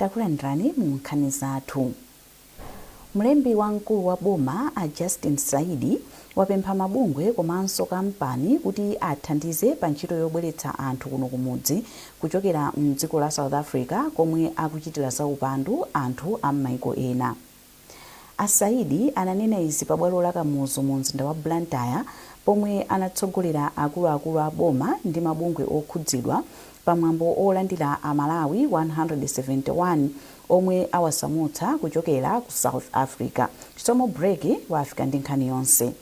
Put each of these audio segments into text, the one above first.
Takulandirani mu nkhani zathu. Mlembi wamkulu wa boma a Justin Saidi wapempha mabungwe komanso kampani kuti athandize pa ntchito yobweretsa anthu kuno kumudzi kuchokera mdziko la South Africa komwe akuchitira zaupandu anthu a m'maiko ena. A Saidi ananena izi pa bwalo la Kamuzu mu mzinda wa Blantyre pomwe anatsogolera akuluakulu a boma ndi mabungwe okhudzidwa pa mwambo olandira a Malawi 171 omwe awasamutsa kuchokera ku South Africa. Chisomo Breki wafika ndi nkhani yonse.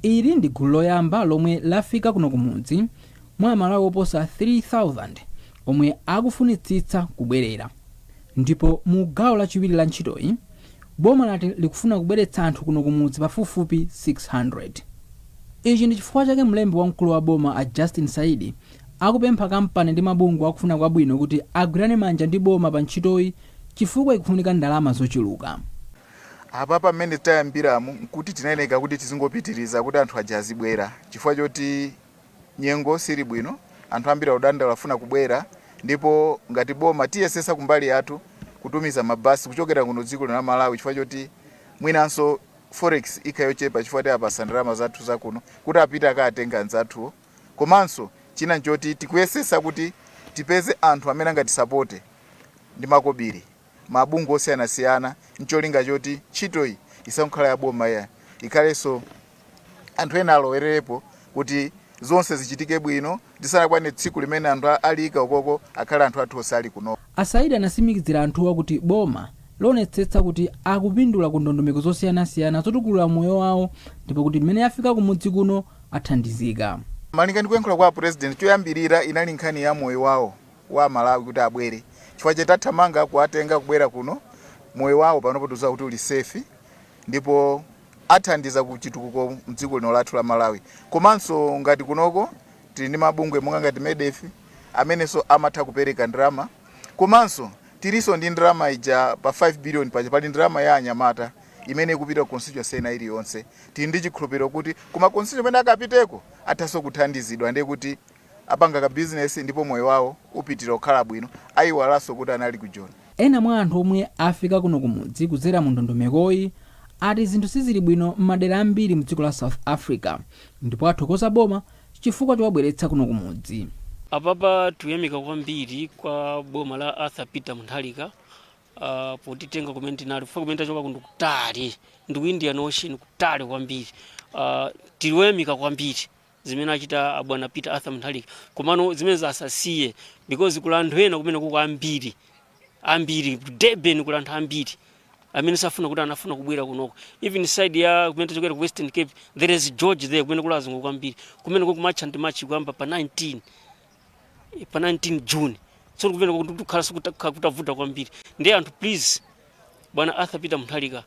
Ili ndi gulu loyamba lomwe lafika kuno kumudzi mwa Amalawi oposa 3,000 omwe akufunitsitsa kubwerera. Ndipo mu gawo lachiwiri la ntchitoyi, boma lati likufuna kubweretsa anthu kuno kumudzi pafupifupi 600. Ichi ndi chifukwa chake mlembi wamkulu wa boma a Justin Saidi akupempha kampani ndi mabungwe akufuna kwabwino kuti agwirane manja ndi boma pa ntchitoyi chifukwa ikufunika ndalama zochuluka. Apa pamene tayambiramu nkuti tinayeneka kuti tizingopitiriza kuti anthu aja azibwera chifukwa choti nyengo sili bwino, anthu ambiri akudandaula afuna kubwera, ndipo ngati boma tiyesesa kumbali yathu kutumiza mabasi kuchokera kuno dziko lino la Malawi chifukwa choti mwinanso forex ikhala yochepa chifukwa tiapasa ndalama zathu zakuno kuti apite akatenga anzathuwo. Komanso china nchoti tikuyesesa kuti tipeze anthu amene angatisapote ndi makobiri, mabungwe osiyanasiyana, ncholinga choti ntchitoyi isangokhala ya boma iya, ikhalenso anthu ena alowererepo kuti zonse zichitike bwino tisanakwane tsiku limene anthu alika ukoko akhale anthu athu onse ali kuno. A Saidi anatsimikizira anthuwa kuti boma lionetsetsa kuti akupindula ku ndondomeko zosiyanasiyana zotukulira moyo wawo ndipo kuti mmene afika kumudzi kuno athandizika. Malinga ndi kuyankhula kwa President, choyambirira inali nkhani ya moyo wawo wa Malawi kuti abwere, chifukwa chetathamanga kuwatenga kubwera kuno, moyo wawo panopo tikudziwa kuti uli safe ndipo athandiza ku chitukuko mdziko lino lathu la Malawi. Komanso ngati kunoko tili ndi mabungwe monga ngati MEDEF amenenso amatha kupereka ndalama, komanso tilinso ndi ndalama ija pa 5 billion paja pali ndalama ya anyamata imene ikupita ku constituency ina iliyonse. Tili ndi chikhulupiriro kuti kuma constituency kumene akapiteko athanso kuthandizidwa, ndiye kuti apanga ka business ndipo moyo wawo upitirira kukhala bwino, ayiwalanso kuti anali ku Joni. Ena mwa anthu omwe afika kuno kumudzi kudzera mu ndondomekoyi ati zinthu sizili bwino m'madera ambiri mdziko la South Africa ndipo athokoza boma chifukwa chowabweretsa kuno kumudzi. Apapa tikuyamika kwambiri kwa boma la Arthur Peter Mutharika potitenga kumene tinali, kufa kumene tachoka kuno kutali ndi ku Indian Ocean, kutali kwambiri. Tikuwayamika kwambiri zimene achita abwana Peter Arthur Mutharika, komano zimene asasiye because kuli anthu ena kumene kuko ambiri ambiri, ku Durban kuli anthu ambiri amene safuna kuti anafuna kubwera kunoko. Even side ya kumene tachokera ku Western Cape, there is George there, kumene kuli azungu kwambiri, kumene ku March and March kuyamba pa 19 June. So kumene kukhala kutavuta kwambiri. Ndiye anthu, please, bwana Arthur Peter Mutharika,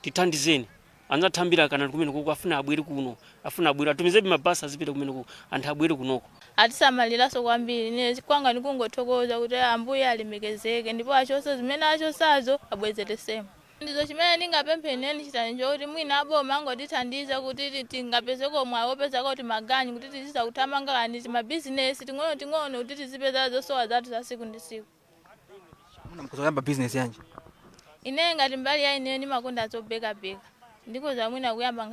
tithandizeni. Anzathu ambiri akanali kumene kuko, afuna abwere kuno, afuna abwere, atumizebe mabasi azipita kumene kuko, anthu abwere kunoko. Atisamaliranso kwambiri. Ine kwanga ndikungothokoza kuti Ambuye alemekezeke ndipo achose zimene achosazo, abwezeresemo. Ndizo chimene ndingapemphe ine ndichitani chokuti mwina aboma angotithandiza kuti tingapeze komwe awopezako kuti maganyu kuti tiziza kuthamanga kani timabizinesi ting'ono-ting'ono kuti tizipeza zosowa zathu za siku ndi siku. Muna mukuzayamba business yanji? Ine ngati mbali ya ineyo ndimakonda zobekabeka, ndikoza mwina kuyamba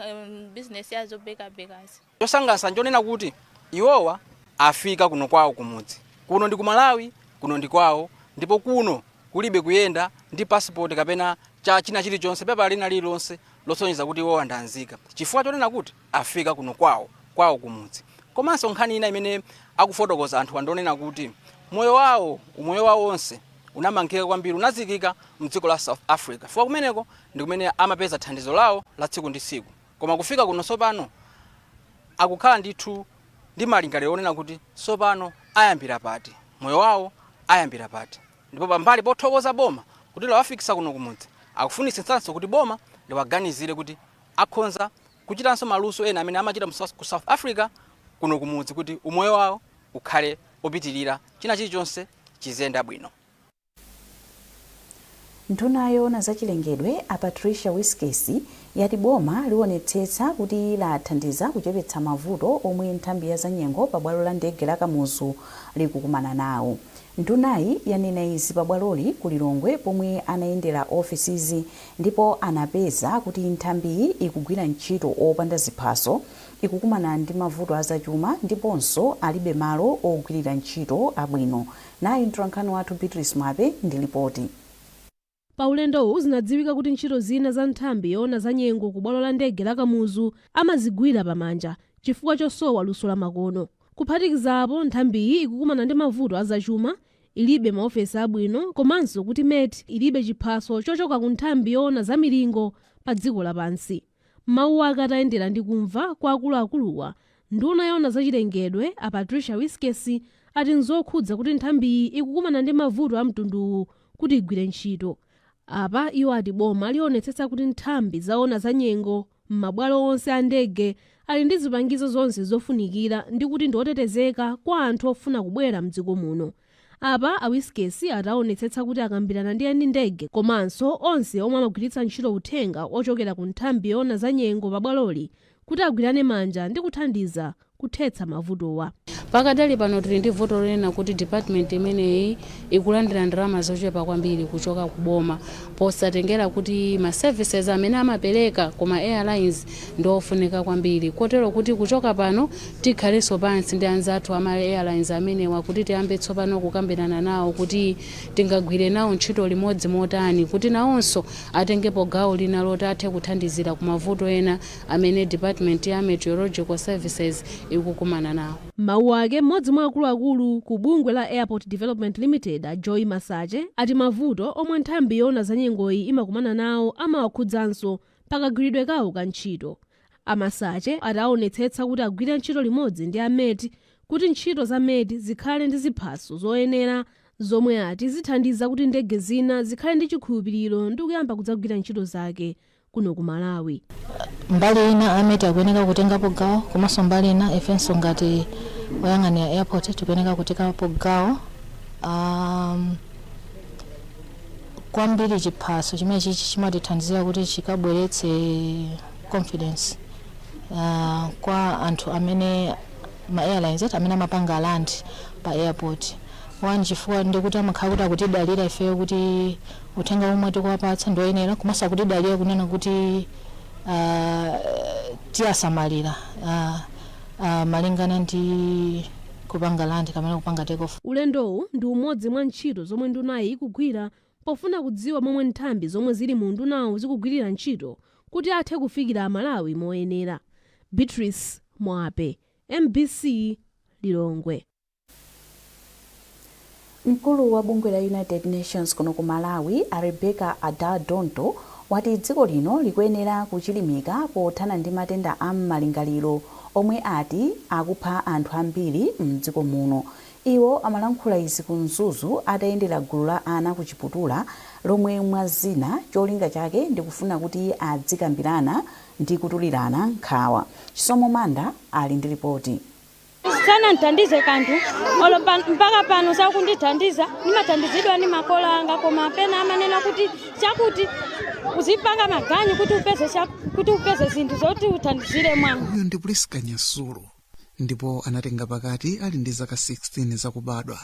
business ya zobekabekazi. Chosangalatsa nchonena kuti iwowa afika kuno kwawo kumudzi. Kuno ndi ku Malawi, kuno ndi kwawo, ndipo kuno kulibe kuyenda ndi passport kapena cha china chilichonse, pepala lina lililonse losonyeza kuti iwowa ndi anzika, chifukwa chonena kuti afika kuno kwawo kwawo kumudzi. Komanso nkhani ina imene akufotokoza anthuwa ndonena kuti moyo wawo, umoyo wawo wonse unamangika kwambiri, unazikika mdziko la South Africa, chifukwa kumeneko ndi kumene amapeza thandizo lawo la tsiku ndi tsiku. Koma kufika kuno tsopano akukhala ndithu ndi malingaliro onena kuti tsopano ayambira pati, moyo wawo ayambira pati. Ndipo pambali pothokoza boma kuti lawafikisa kuno kumudzi, akufunitsitsanso kuti boma liwaganizire kuti akhonza kuchitanso maluso ena amene amachita ku South Africa kuno kumudzi kuti umoyo wawo ukhale opitirira, china chilichonse chiziyenda bwino. Nduna yoona zachilengedwe a Patricia Wiskes yati boma liwonetsetsa kuti lathandiza kuchepetsa mavuto omwe nthambi ya zanyengo pa bwalo la ndege la Kamuzu likukumana nawo. Ndunayi yanena izi pabwaloli ku Lilongwe pomwe anayendera ofesizi ndipo anapeza kuti nthambiyi ikugwira ntchito opanda ziphaso, ikukumana ndi mavuto azachuma ndiponso alibe malo ogwirira ntchito abwino. Nayi mtolankhani wathu Beatrice Mwape ndi ripoti. Pa ulendowu zinadziwika kuti ntchito zina za nthambi yoona za nyengo ku bwalo la ndege la Kamuzu amazigwira pamanja chifukwa chosowa luso la makono. Kuphatikizapo, nthambiyi ikukumana ndi mavuto azachuma, ilibe maofesi abwino komanso kuti MET ilibe chiphaso chochoka ku nthambi yoona za milingo pa dziko lapansi. Mawu ake atayendera ndi kumva kwa akuluakuluwa, nduna yoona zachilengedwe a Patricia Wiskes ati nzokhudza kuti nthambiyi ikukumana ndi mavuto a mtunduwu kuti igwire ntchito. Apa iwo ati boma lionetsetsa kuti nthambi zaona za nyengo m'mabwalo onse a ndege ali ndi zipangizo zonse zofunikira ndi kuti ndiotetezeka kwa anthu ofuna kubwera mdziko muno. Apa a Wiskes ataonetsetsa kuti akambirana ndi eni ndege komanso onse omwe amagwiritsa ntchito uthenga ochokera ku nthambi yoona za nyengo pabwaloli kuti agwirane manja ndi kuthandiza kuthetsa mavutowa. Pakadali pano tili ndi vuto lonena kuti department imeneyi ikulandira ndalama zochepa kwambiri kuchoka kuboma, posatengera kuti ma services amene amapereka kuma airlines ndi ofunika kwambiri, kotero kuti kuchoka pano tikhalenso pansi ndi anzathu ama airlines amenewa kuti tiyambe tsopano kukambirana nawo kuti tingagwire nawo ntchito limodzi motani, kuti nawonso atengepo gawo lina loti athe kuthandizira ku mavuto ena amene department ya meteorological services ikukumana nawo. Mawu ake, mmodzi mwa akuluakulu ku bungwe la Airport Development Limited, a Joy Masache, ati mavuto omwe nthambi yoona za nyengoyi imakumana nawo amawakhudzanso pakagwiridwe kawo ka ntchito. A Masache ati aonetsetsa kuti agwire ntchito limodzi ndi a MET kuti ntchito za MET zikhale ndi ziphaso zoyenera, zomwe ati zithandiza kuti ndege zina zikhale ndi chikhulupiriro ndi kuyamba kudzagwira ntchito zake kuno ku Malawi. Mbali ina a MET akuyeneka kutengapo gawo, komanso mbali ina ifenso ngati oyang'anira airport tikuyeneka kutengapo gawo. Kwambiri chiphaso chimene chichi chimatithandizira kuti chikabweretse confidence kwa anthu amene ma airlines amene amapanga land pa airport one, chifukwa ndikuti amakhala kuti akutidalira ifeyo kuti uthenga omwe tikuwapatsa ndioyenera, komanso akutidalira kunena kuti tiyasamalira malingana ndi kupanga land kapena kupanga take off. Ulendowu ndi umodzi mwa ntchito zomwe ndunayi ikugwira pofuna kudziwa momwe nthambi zomwe zili mu ndunawu zikugwirira ntchito kuti athe kufikira Amalawi moyenera. Beatrice Mwape, MBC, Lilongwe. Mkulu wa bungwe la United Nations kuno ku Malawi, a Rebecca Adar Donto, wati dziko lino likuyenera kuchilimika pothana ndi matenda a m'malingaliro omwe ati akupha anthu ambiri mdziko muno. Iwo amalankhula izi ku Mzuzu atayendera gulu la ana ku Chiputula, lomwe mwa zina cholinga chake ndikufuna kuti adzikambirana ndi kutulirana nkhawa. Chisomo Manda ali ndi ripoti. Sanandithandize kanthu olo mpaka pano sakundithandiza. Ndimathandizidwa ndi makolo anga, koma pena amanena kuti chakuti uzipanga maganyu kuti upeze zinthu zoti uthandizire mwana. Uyu ndi Priska Nyasulu ndipo anatenga pakati ali ndi zaka 16 zakubadwa,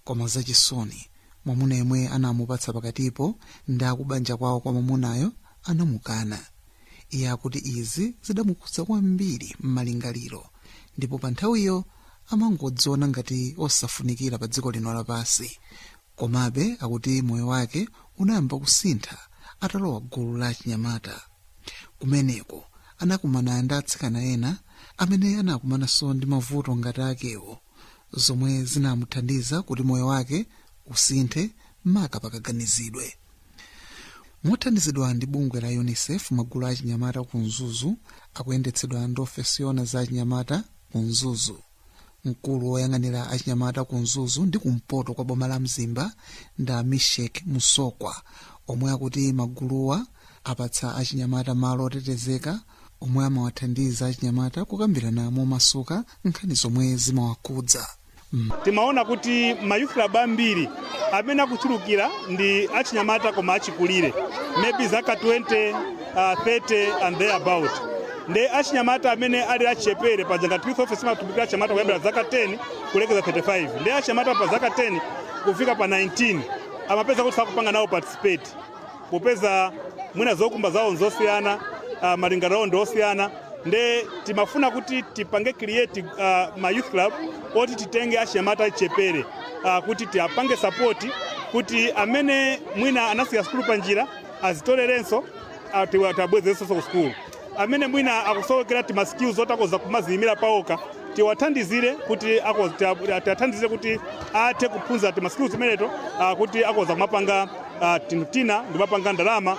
koma zachisoni, mwamuna yemwe anamupatsa pakatipo ndi akubanja kwawo kwa mwamunayo anamukana. Iye akuti izi zidamukhudza kwambiri m'malingaliro ndipo pa nthawiyo amangodziona ngati osafunikira pa dziko lino lapansi. Komabe akuti moyo wake unayamba kusintha atalowa gulu la chinyamata. Kumeneko anakumana ndi atsikana ena amene anakumananso ndi mavuto ngati akewo, zomwe zinamuthandiza kuti moyo wake usinthe maka pakaganizidwe. Mothandizidwa ndi bungwe la UNICEF, magulu a chinyamata ku Mzuzu akuyendetsedwa ndi ofesi yoona za chinyamata ku Mzuzu. Mkulu woyang'anira achinyamata ku Mzuzu ndi kumpoto kwa boma la Mzimba ndi Mishek Musokwa, omwe akuti maguluwa apatsa achinyamata malo otetezeka omwe amawathandiza achinyamata kukambirana momasuka nkhani zomwe zimawakhudza. Timaona kuti ma youth club ambiri amene akuchulukira ndi achinyamata koma achikulire, maybe zaka 20, 30 and thereabout. Nde achinyamata amene ali achichepere paja, ngati youth office imatumikira achinyamata kuyambira zaka 10 kulekeza 35, nde achinyamata pa zaka 10 Kufika pa 19 amapeza kuti sakupanga nawo participate, popeza mwina zokumba zawo nzosiyana, malingaliro awo ndiosiyana. Nde timafuna kuti tipange create ma youth club oti titenge achinyamata achichepere kuti tiapange support, kuti amene mwina anasiya sukulu panjira azitolerenso, tiwabwezerenso ku sukulu, amene mwina akusowekera tima skills otakoza kumaziyimira paokha, tiwathandizire kuti tiwathandizire kuti athe kuphunzira tima skills timeneto, kuti akoza kumapanga tinthu tina ndimapanga ndalama,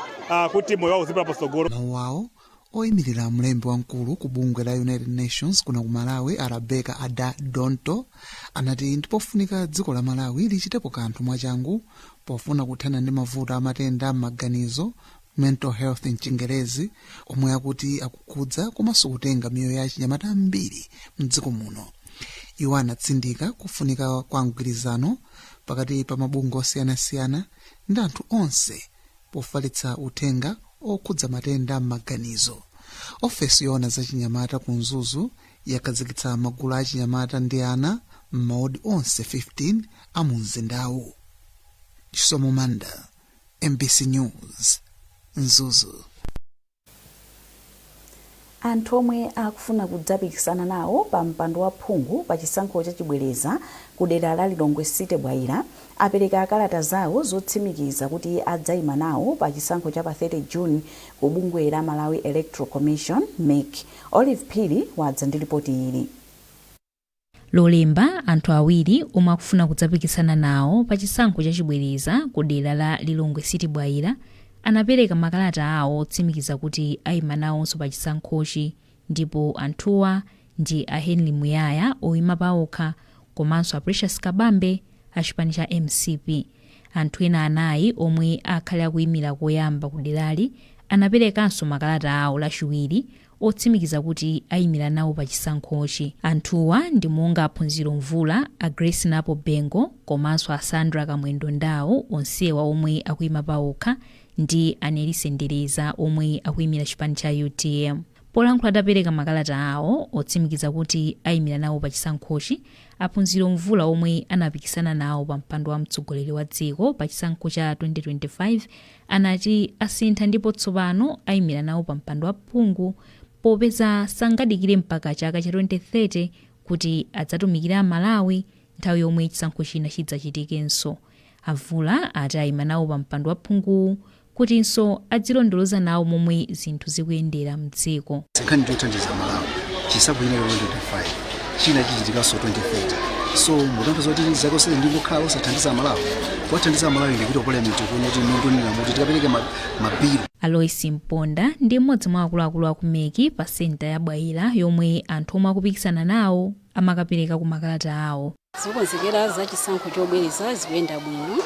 kuti moyo wawo uzipita patsogolo. Mawu awo, oyimirira mlembi wamkulu ku bungwe la United Nations kuno ku Malawi, a Rebecca Ada Donto, anati ndipofunika dziko la Malawi lichitepo kanthu mwachangu pofuna kuthana ndi mavuto amatenda m'maganizo, mental health mchingerezi, omwe akuti akukhudza komanso kutenga miyoyo ya achinyamata ambiri mdziko muno. Iwo anatsindika kufunika kwa mgwirizano pakati pa mabungwe osiyanasiyana ndi anthu onse pofalitsa uthenga okhudza matenda m'maganizo. Ofesi yoona zachinyamata ku Mzuzu yakhazikitsa magulu achinyamata ndi ana m'mawodi onse 15 a mu mzindawu. Chisomo Manda, MBC News, Mzuzu. Anthu omwe akufuna kudzapikisana nawo pa mpando wa phungu pa chisankho chachibwereza ku dera la Lilongwe City Bwaila apereka kalata zawo zotsimikiza kuti adzayima nawo pa chisankho cha pa 30 June ku bungwe la Malawi Electoral Commission, MEC. Olive Phiri wadza ndi ripoti ili. Lolemba, anthu awiri omwe akufuna kudzapikisana nawo pa chisankho chachibwereza ku dera la Lilongwe City Bwaila anapereka makalata awo otsimikiza kuti ayima nawonso pa chisankhochi, ndipo anthuwa ndi a Henry Muyaya oyima paokha komanso a Precious Kabambe a chipani cha MCP. Anthu ena anayi omwe akhale akuyimira koyamba ku derali anaperekanso makalata awo Lachiwiri otsimikiza kuti ayimira nawo pa chisankhochi. Anthuwa ndi monga a Phunziro Mvula, a Grace Napo Bengo komanso a Sandra Kamwendo Ndau, onsewa omwe akuyima paokha, ndi a Nelise Ndeleza omwe akuyimira chipani cha UTM. Polankhula atapereka makalata awo otsimikiza kuti ayimira nawo pa chisankhochi, a Phunziro Mvula omwe anapikisana nawo pa mpando wa mtsogoleri wa dziko pa chisankho cha 2025 anati asintha ndipo tsopano ayimira nawo pa mpando wa phungu popeza sangadikire mpaka chaka cha 2030 kuti adzatumikire Amalawi nthawi yomwe chisankho china chidzachitikenso. A Mvula ati ayima nawo pa mpando wa phunguwu kutinso adzilondoloza nawo momwe zinthu zikuyendera mdziko. Nkhani ndiyothandiza Malawi. Chisankho china 2025, china chichitikanso 2030, so mutanthauza kuti zaka zonse ndingokhala osathandiza Malawi? Kuwathandiza Malawi ndikuti parliament kuno kuti nondonera muti tikapereke mabilu. Alois Mponda ndi mmodzi mwa akuluakulu aku MEC pa senta ya Bwaila yomwe anthu omwe akupikisana nawo amakapereka ku makalata awo. Zokonzekera za chisankho chobwereza zikuyenda bwino.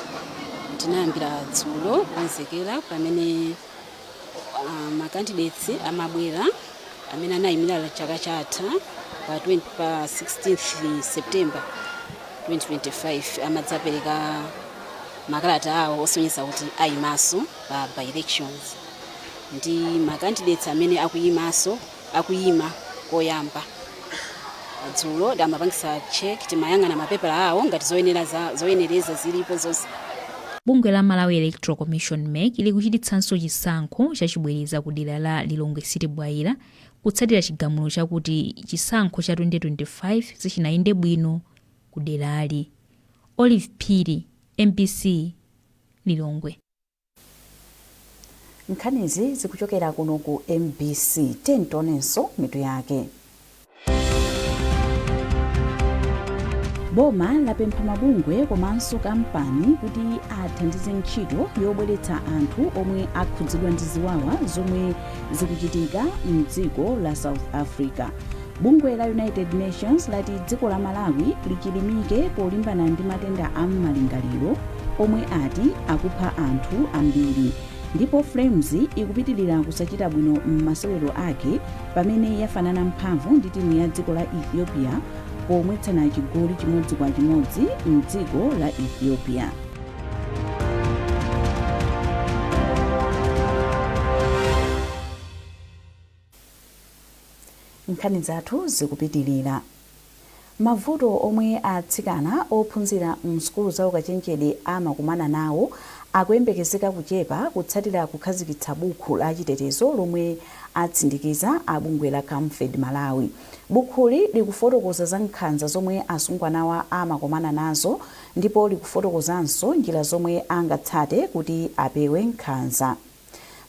Tinayambira dzulo kukonzekera pamene ma candidates amabwera amene anayimira chaka chatha pa 20, pa 16th September 2025, amadzapereka makalata awo osonyeza kuti ayimanso pa by elections, ndi ma candidates amene akuyimanso, akuyima koyamba. Dzulo amapangisa check, timayang'ana mapepala awo ngati zoyenera zoyenereza zilipo zonse. Bungwe la Malawi Electoral Commission, MEC, likuchititsanso chisankho chachibwereza ku dera la Lilongwe City Bwaila kutsatira chigamulo chakuti chisankho cha 2025 sichinayende bwino ku derali. Olive Phiri, MBC, Lilongwe. Nkhanizi zikuchokera kuno ku MBC. Tionenso mitu yake. Boma lapempha mabungwe komanso kampani kuti athandize ntchito yobweretsa anthu omwe akhudzidwa ndi ziwawa zomwe zikuchitika mdziko la South Africa. Bungwe la United Nations lati dziko la Malawi lichilimike polimbana ndi matenda a m'malingaliro omwe ati akupha anthu ambiri. Ndipo Flames ikupitilira kusachita bwino m'masewero ake pamene yafanana mphamvu ndi timu ya dziko la Ethiopia pomwetsana chigoli 1-1 mdziko la Ethiopia. Nkhani zathu zikupitilira. Mavuto omwe atsikana ophunzira msukulu za ukachenjede amakumana nawo akuyembekezeka kuchepa kutsatira kukhazikitsa bukhu la chitetezo lomwe atsindikiza a bungwe la Camfed Malawi. Bukhuli likufotokoza za nkhanza zomwe asungwanawa amakumana nazo ndipo likufotokozanso njira zomwe angatsate kuti apewe nkhanza.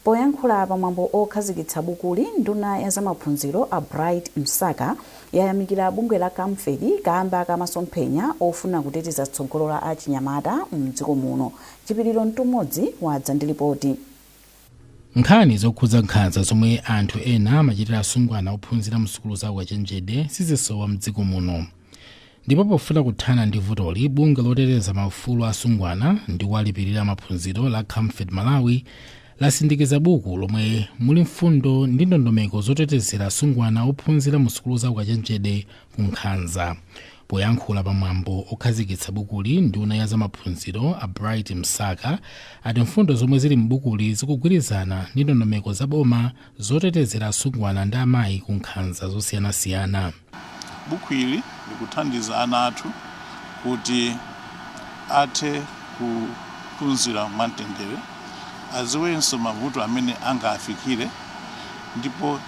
Poyankhula pamwambo okhazikitsa bukuli, nduna ya zamaphunziro a Bright Msaka yayamikira bungwe la Camfed kamba kamasomphenya ofuna kuteteza tsogolo la achinyamata mdziko muno. Chipiriro Mtumodzi wadza ndi ripoti. Nkhani zokhudza nkhanza zomwe anthu ena amachitira asungwana ophunzira msukulu za ukachenjede sizisowa mdziko muno, ndipo pofuna kuthana ndi vutoli, bungwe loteteza maufulu asungwana ndi kuwalipirira maphunziro la Camfed Malawi lasindikiza buku lomwe muli mfundo ndi ndondomeko zotetezera asungwana ophunzira mu sukulu za ukachenjede ku nkhanza. Poyankhula pamwambo okhazikitsa bukuli, nduna ya zamaphunziro a Bright Msaka ati mfundo zomwe zili m'bukuli zikugwirizana ndi ndondomeko za boma zotetezera asungwana ndi amayi ku nkhanza zosiyanasiyana. Buku ili likuthandiza ana athu kuti athe kuphunzira mwamtendere, aziwenso mavuto amene angafikire ndipo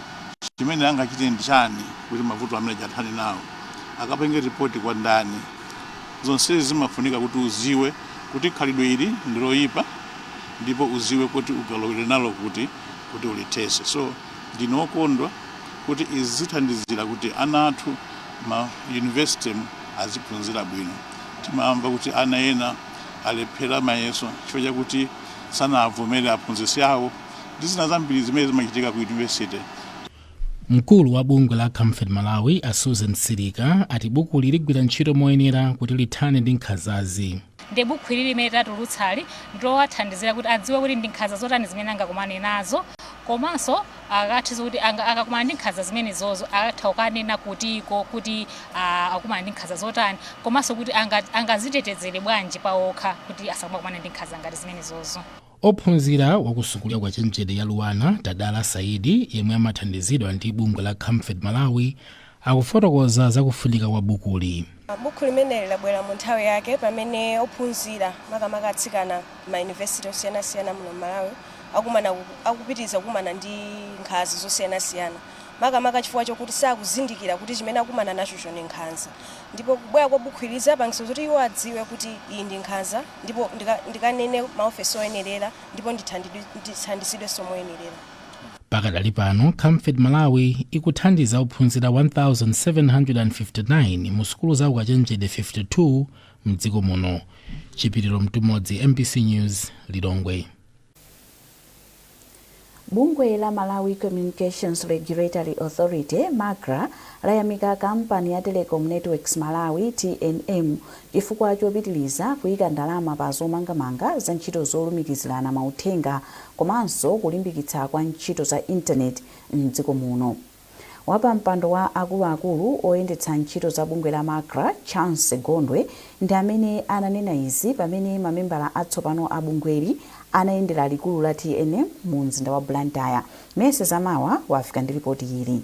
chimene angachite ndi chani kuti mavuto amene athane nawo, akapenge ripoti kwa ndani. Zonsezi zimafunika kuti uziwe kuti khalidwe ili ndi loyipa ndipo uziwe kuti ugalowere nalo kuti ulithese. So ndine wokondwa kuti izi zithandizira kuti ana athu ma university aziphunzira bwino. Timamva kuti ana ena alephera mayeso chifukwa chakuti sanavomere aphunzitsi awo ndi zina zambiri zimene zimachitika ku university. Mkulu wa bungwe la Camfed Malawi a Susan Silika ati bukuli ligwira ntchito moyenera kuti lithane ndi nkhanzazi. Ndi bukhu ili limene tatulutsali ndilowathandizira kuti adziwe kuti ndi nkhanza zotani zimene angakumane nazo, komanso akathe kuti akakumana ndi nkhanza zimenezozo atha kukanena kutiko kuti akumana ndi nkhanza zotani, komanso kuti angazitetezere bwanji pawokha kuti asamakumane ndi nkhanza ngati zimenezozo. Ophunzira wakusukulu ya ukachenjede ya Luanar, Tadala Saidi, yemwe amathandizidwa ndi bungwe la Camfed Malawi, akufotokoza zakufunika kwa bukuli. Bukhu limeneli labwera mu nthawi yake pamene ophunzira, makamaka atsikana, ma university osiyanasiyana muno Malawi akumana, akupitiriza kukumana ndi nkhanza zosiyanasiyana, makamaka chifukwa chokuti sakuzindikira kuti chimene akumana nacho ndi nkhanza. Ndipo kubwera kwa bukhu ili zapangitsa kuti iwo adziwe kuti iyi ndi nkhanza ndipo ndikanene maofesi oyenerera ndipo ndithandizidwenso moyenerera. Pakadali pano, Camfed Malawi ikuthandiza ophunzira 1759 mu sukulu za ukachenjede 52 mdziko muno. Chipiriro Mtumodzi, MBC News, Lilongwe. Bungwe la Malawi Communications Regulatory Authority, MACRA, layamika kampani ya Telecom Networks Malawi, TNM, chifukwa chopitiliza kuyika ndalama pa zomangamanga za ntchito zolumikizirana mauthenga komanso kulimbikitsa kwa ntchito za intaneti mdziko muno. Wapampando wa akuluakulu oyendetsa ntchito za bungwe la MACRA, Chance Gondwe, ndi amene ananena izi pamene mamembala atsopano a bungweli anayendera likulu la TNM mu mzinda wa Blantyre. Mese Zamawa wafika ndi ripoti ili.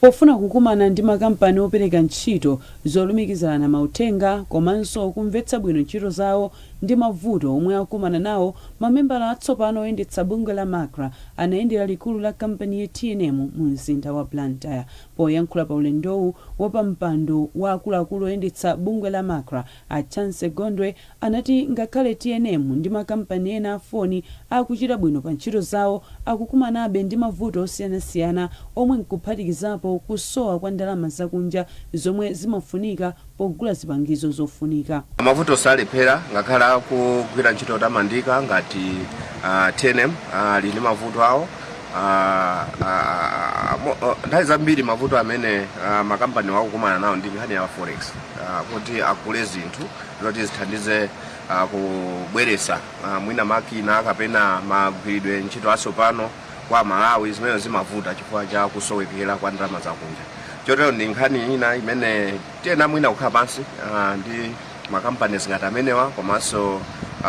Pofuna kukumana ndi makampani opereka ntchito zolumikizana mauthenga komanso kumvetsa bwino ntchito zawo ndi mavuto omwe akumana nawo, mamembala atsopano oyendetsa bungwe la MACRA anayendera likulu la kampani ya TNM mu mzinda wa Blantyre. Poyankhula pa ulendowu, wapampando wa akuluakulu oyendetsa bungwe la MACRA a Chance Gondwe anati ngakhale TNM ndi makampani ena a foni akuchita bwino pa ntchito zawo, akukumanabe ndi mavuto osiyanasiyana omwe nkuphatikizapo kusowa kwa ndalama zakunja zomwe zimafunika pogula zipangizo zofunika. Mavuto salephera ngakhale akugwira ntchito yotamandika ngati TNM ali ndi mavuto awo. Nthawi zambiri mavuto amene makampani akukumana nawo ndi nkhani ya forex, kuti agule zinthu zoti zithandize kubweresa mwina makina kapena magwiridwe ntchito atsopano kwa Malawi, zimene zimavuta chifukwa cha kusowekera kwa ndalama zakunja. Chotero ndi nkhani ina imene tiyena mwina kukhala pansi ndi makampani ngati amenewa komanso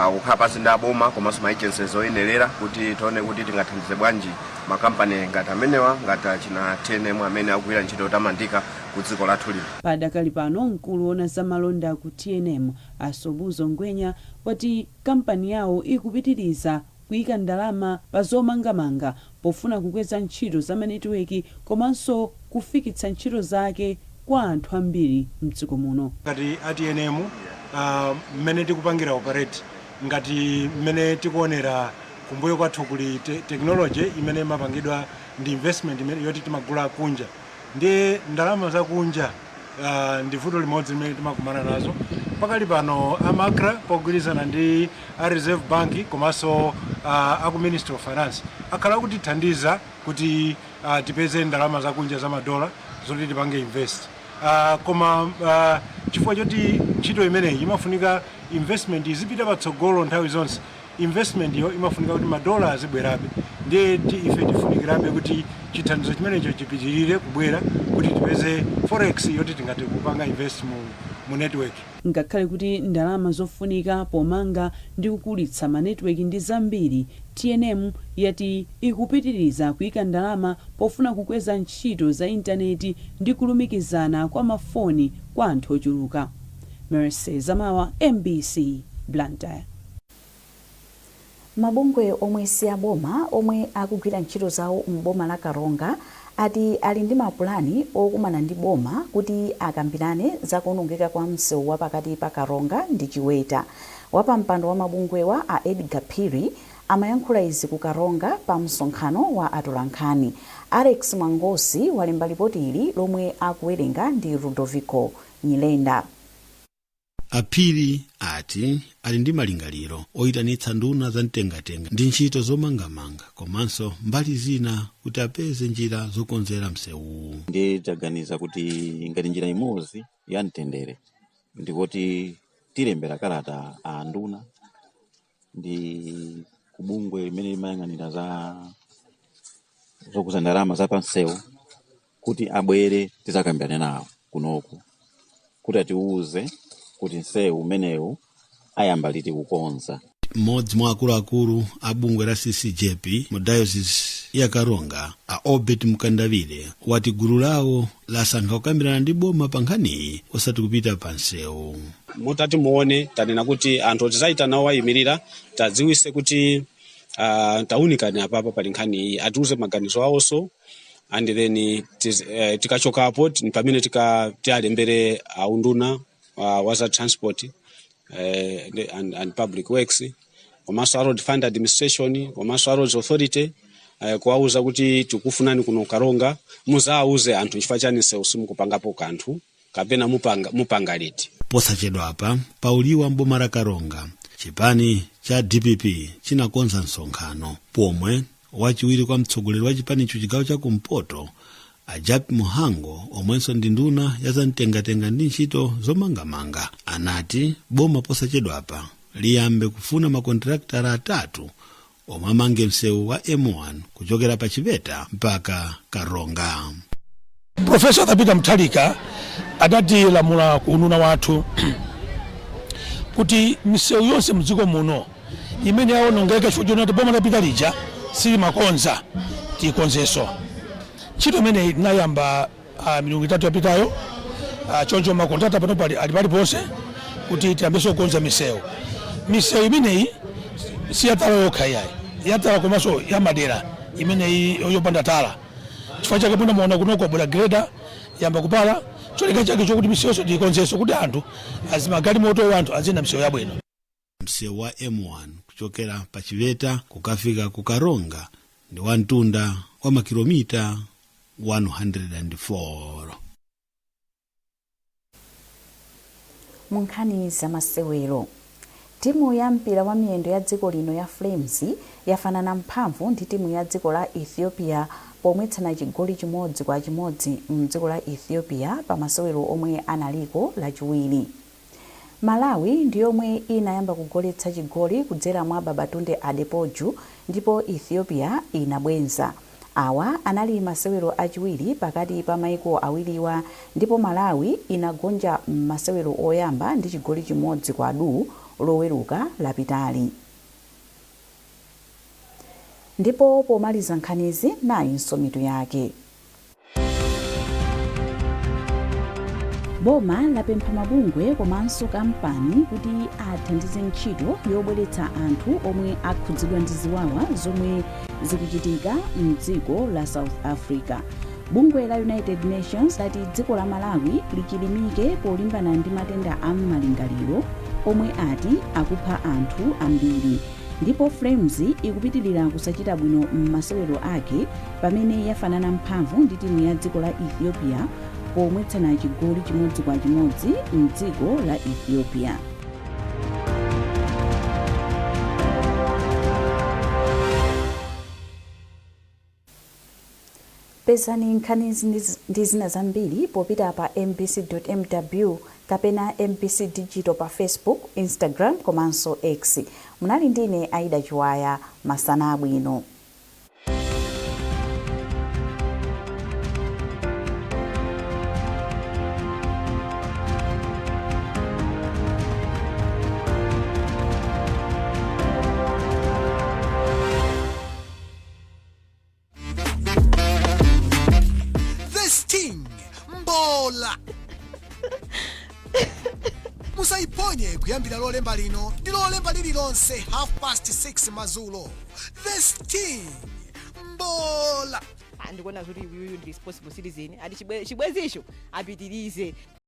Kukhala pansi ndi aboma komanso ma agencies oyenerera kuti tione kuti tingathandize bwanji makampani ngati amenewa, ngati achina TNM amene akugwira ntchito yotamandika ku dziko lathu lino. Padakali pano, mkulu woona za malonda ku TNM, Asobuzo Ngwenya, wati kampani yawo ikupitiriza kuyika ndalama pa zomangamanga pofuna kukweza ntchito za manetiweki komanso kufikitsa ntchito zake kwa anthu ambiri mdziko muno. Ngati a TNM, mmene tikupangira operate, ngati mmene tikuonera kumbuyo kwathu kuli technology imene imapangidwa ndi investment imene yoti timagula kunja, ndiye ndalama zakunja ndi vuto limodzi limene timakumana nazo pakali pano. A MACRA pogwirizana ndi a Reserve Bank komanso aku Ministry of Finance akhala akutithandiza kuti tipeze ndalama zakunja za madola zoti tipange invest, koma chifukwa choti ntchito imeneyi imafunika investment izipita patsogolo nthawi zonse, investment iyo imafunika kuti madola azibwerabe, ndiye ife tifunikirabe kuti chithandizo chimenecho chipitirire kubwera kuti tipeze forex yoti tingathe kupanga invest mu network. Ngakhale kuti ndalama zofunika pomanga ndi kukulitsa manetiweki ndi zambiri, TNM yati ikupitiriza kuyika ndalama pofuna kukweza ntchito za intaneti ndi kulumikizana kwa mafoni kwa anthu ochuluka. Mercy Zamawa, MBC, Blantyre. Mabungwe omwe si aboma omwe akugwira ntchito zawo m'boma la Karonga ati ali ndi mapulani okumana ndi boma kuti akambirane za kuwonongeka kwa msewu wa pakati pa Karonga ndi Chiweta. Wapampando wa mabungwewa, a Edgar Phiri, amayankhula izi ku Karonga pa msonkhano wa atolankhani. Alex Mwangosi walemba lipoti ili lomwe akuwerenga ndi Ludovico Nyilenda. Aphiri ati ali ndi malingaliro oyitanitsa nduna za mtengatenga ndi ntchito zomangamanga komanso mbali zina kuti apeze njira zokonzera msewuwu. Ndiye taganiza kuti ngati njira imodzi ya mtendere ndikuti tilembera kalata a nduna ndi kubungwe limene limayang'anira za zokuza ndalama za pansewu kuti abwere tizakambirane nawo kunoku kuti atiuze kuti msewu umenewu ayamba liti kukonza. Mmodzi mwa akuluakulu a bungwe la CCJP mu Diocese ya Karonga, a Obert Mkandavire, wati gulu lawo lasankha kukambirana ndi boma pa nkhaniyi osati kupita pa msewu. Mutati muone, tanena kuti anthu tizayitana owayimirira, tadziwise kuti taunikani apapa pali nkhani iyi, atiuze maganizo awonso, and then tikachokapo pamene tialembere aunduna wa za transport and public works komanso a Road Fund Administration komanso a Roads Authority, kuwauza kuti tikufunani kuno Karonga, muzawuze anthu chifukwa chani msewu simukupangapo kanthu kapena mupanga liti. Posachedwapa, pauliwa mboma la Karonga, chipani cha DPP chinakonza msonkhano pomwe wachiwiri kwa mtsogoleri wa chipanicho chigawo chakumpoto, a Jappie Mhango, omwenso ndi nduna ya zamtengatenga ndi ntchito zomangamanga, anati boma posachedwapa liyambe kufuna makontraktara atatu omwe amange msewu wa M1 kuchokera pa Chipeta mpaka Karonga. Professor Peter Mutharika adatilamula ku unduna wathu kuti misewu yonse mdziko muno imene yawonongeka chifukwa chonati boma lapita lija silimakonza, tikonzenso. Ntchito imeneyi tinayamba milungu 3 yapitayo. Choncho makontrata pano pali ali paliponse kuti tiyambenso kukonza misewu. Misewu imeneyi si yatala yokha iyayi, yatala komanso yamadera imeneyi yopanda tala. Chifukwa chake pano muona kunoko kwabwera grader, yamba kupala, cholinga chake chokuti misewuso tiyikonzenso kuti anthu azimagalimoto, anthu aziyenda misewu yabwino. Msewu wa M1 kuchokera pa Chipeta kukafika ku Karonga ndi wa mtunda wa makilomita 104. Mu nkhani zamasewero, timu ya mpira wa miyendo ya dziko lino ya Flames yafanana mphamvu ndi timu ya dziko la Ethiopia pomwetsana chigoli 1-1 mdziko la Ethiopia pa masewero omwe analiko Lachiwiri. Malawi ndi yomwe inayamba kugoletsa chigoli kudzera mwa Babatunde Adepoju ndipo Ethiopia inabwenza. Awa anali masewero achiwiri pakati pa maiko awiriwa ndipo Malawi inagonja m'masewero oyamba ndi chigoli 1 kwa du. Loweruka lapitali. Ndipo pomaliza nkhanizi, nayinso mitu yake. Boma lapempha mabungwe komanso kampani kuti athandize ntchito yobweretsa anthu omwe akhudzidwa ndi ziwawa zomwe zikuchitika mdziko la South Africa. Bungwe la United Nations lati dziko la Malawi lichilimike polimbana ndi matenda a m'malingaliro omwe ati akupha anthu ambiri. Ndipo Flames ikupitilira kusachita bwino m'masewero ake pamene yafanana mphamvu ndi timu ya dziko la Ethiopia pomwetsana chigoli 1-1 mdziko la Ethiopia. Pezani nkhanizi ndi zina zambiri popita pa mbc.mw kapena MBC Digital pa Facebook, Instagram komanso X. Munali ndine Aida Chiwaya, masana abwino. The Sting, mbola musaiponye kuyambira Lolemba lino ndi Lolemba lililonse 6:30 madzulo. The Sting, mbola. Ndikuona kuti uyuyu ndi responsible citizen, ati chibwezicho apitirize.